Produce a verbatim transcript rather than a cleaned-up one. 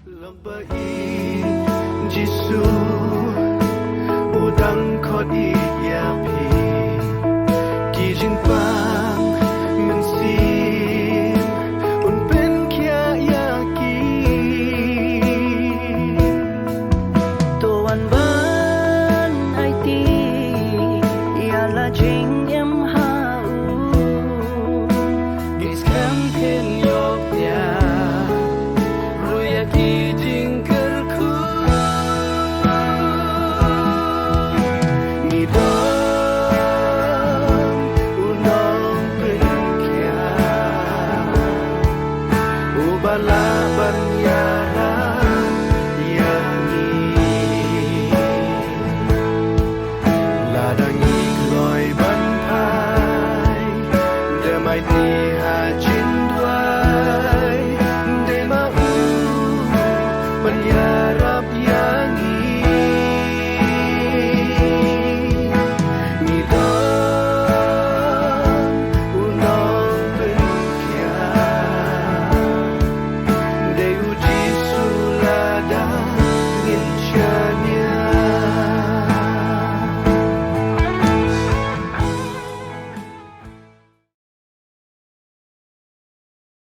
Lok ba i Jisu u dang khot i ïa phi, ki jingpang mynsiem un pynkhiah ïa ki. To wan ban aiti ïa la jingim ha u. Ngi skhem phin ïoh ïa ruh ïa ki jingkyrkhu. Ngi don u nongpynkhiah uba lah ban ïarap ïa ngi. Lada ngi kloi ban phai, dei mai ti ha jingduwai, dei ma u ban ïarap.